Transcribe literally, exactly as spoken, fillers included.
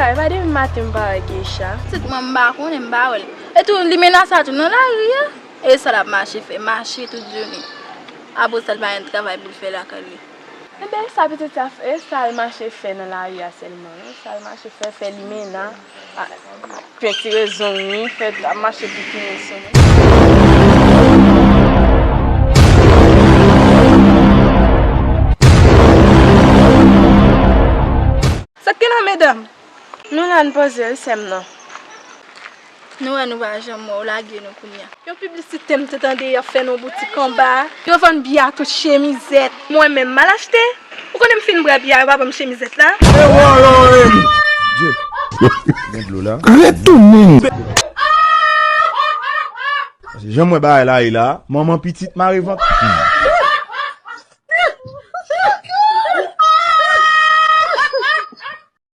E pa depi maten m pa wè Geisha. Pitit mwen m pa konnen, m pa wè l. E tou, limena sa tou nan lari a. E sa l ap mache fè, mache tout jounen. Apre sa, l pa gen travay pou l fè lakay li. Enben, sa pitit sa, e sa l mache fè nan lari a sèlman, non? Sa l mache fè, fè limena, a, pentire zong li, fè, ap mache bikini sou moun. Sa k gen la, medam? Nou la, n poze wi, sè m nan. Nou wè nou pa janm wè w, lage nou kounye a. Yon piblisite m te tande y ap fè nan yon boutik anba a. Yo vann biyè ak tout chemizèt. Mwen menm, m al achte. Ou konnen m fin bwè biyè a, yo pa ban m chemizèt la. Gen dlo la. Retounen. Jan m wè bagay la ye la, manman pitit mare vant.